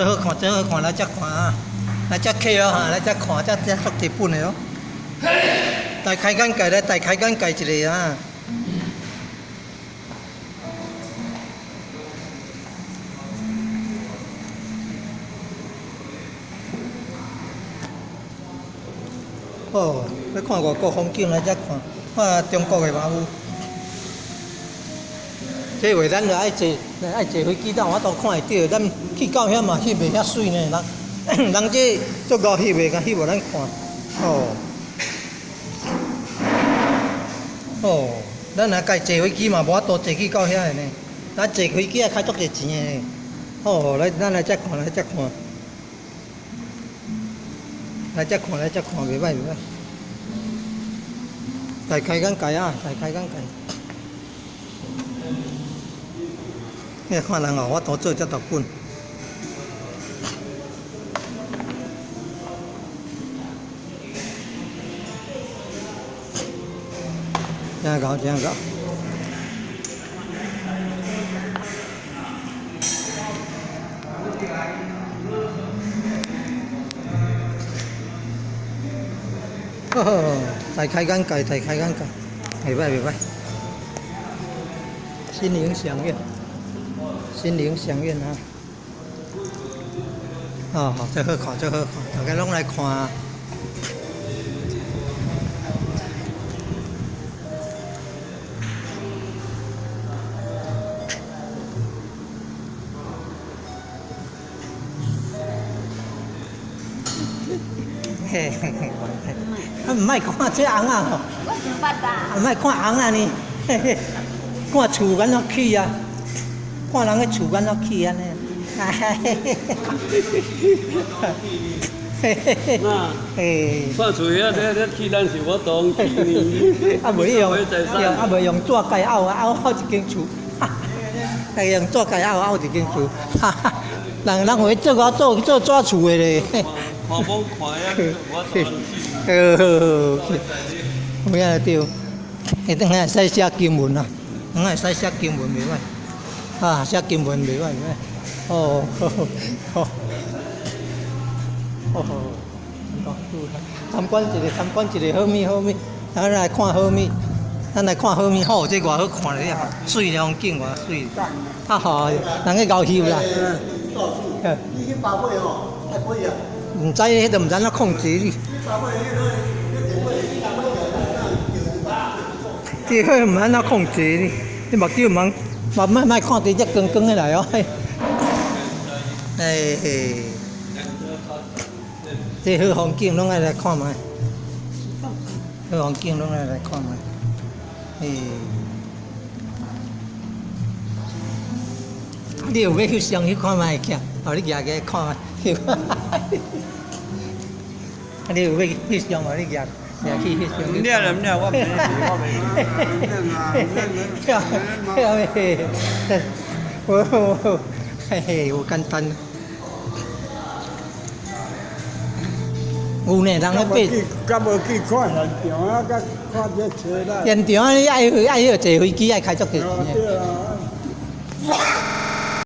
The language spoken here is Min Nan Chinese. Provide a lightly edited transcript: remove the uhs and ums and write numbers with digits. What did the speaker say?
真好看，真好看，來遮看啊！來遮客哦哈，來遮看，遮遮足日本的哦。大開眼界來，大開眼界一下啊！哦，欲看外國風景來遮看，看中國的嘛有。這話咱著愛坐，愛坐飛機才有法度看會著。咱去到遐嘛翕袂遐媠呢，人人這足𠢕翕的，共翕予咱看。哦，哦，咱若家坐飛機嘛無法度坐去到遐的呢。咱坐飛機愛開足濟錢的呢。哦，來，咱來遮看，來遮看。來遮看，來遮看，袂䆀袂䆀。大開眼界啊！大開眼界。你看人哦，我都做遮大本。真𠢕，真𠢕。呵呵，大開眼界，大開眼界，袂䆀袂䆀。心靈相印，心靈相印啊！哦，這好看，這好看，大家攏來看。嘿嘿嘿，啊，毋愛看這尪仔吼，毋愛看尪仔呢，嘿嘿，看厝按怎起啊，看人的厝按怎起按呢，啊嘿嘿嘿嘿嘿嘿，嘿，看厝遐咧咧起，咱是無當起呢。啊袂用，啊袂用紙蓋拗啊拗拗一間厝，啊用紙蓋拗拗一間厝，哈哈，人人會做我做做紙厝的咧。看罔看遐，我當起。好好好，有影對，下等下會使寫經文啊，等下會使寫經文袂䆀，啊寫經文袂䆀袂䆀，哦，好，好，哦，參觀一下，參觀一下好物好物，咱來看好物，咱來看好物，好，這偌好看咧，媠咧風景偌媠，啊吼，人去𠢕翕啦。你去百貨吼，太貴啊！毋知，彼都毋知按怎控制你。這個毋按怎控制你，你目睭毋通，莫莫莫看佇遮光光的來哦。哎嘿，這好風景攏愛來看覓，好風景攏愛來看覓。嘿，你有欲翕相翕看覓起？哦，你舉起來看覓。啊，你有欲翕相無？你舉舉去翕相。毋了啦，毋了，我袂，我袂。我嘿嘿，有簡單。有呢，人咧爬。敢無去看現場啊？佮看這車啦。現場你愛愛彼個坐飛機愛開足濟錢。對啊。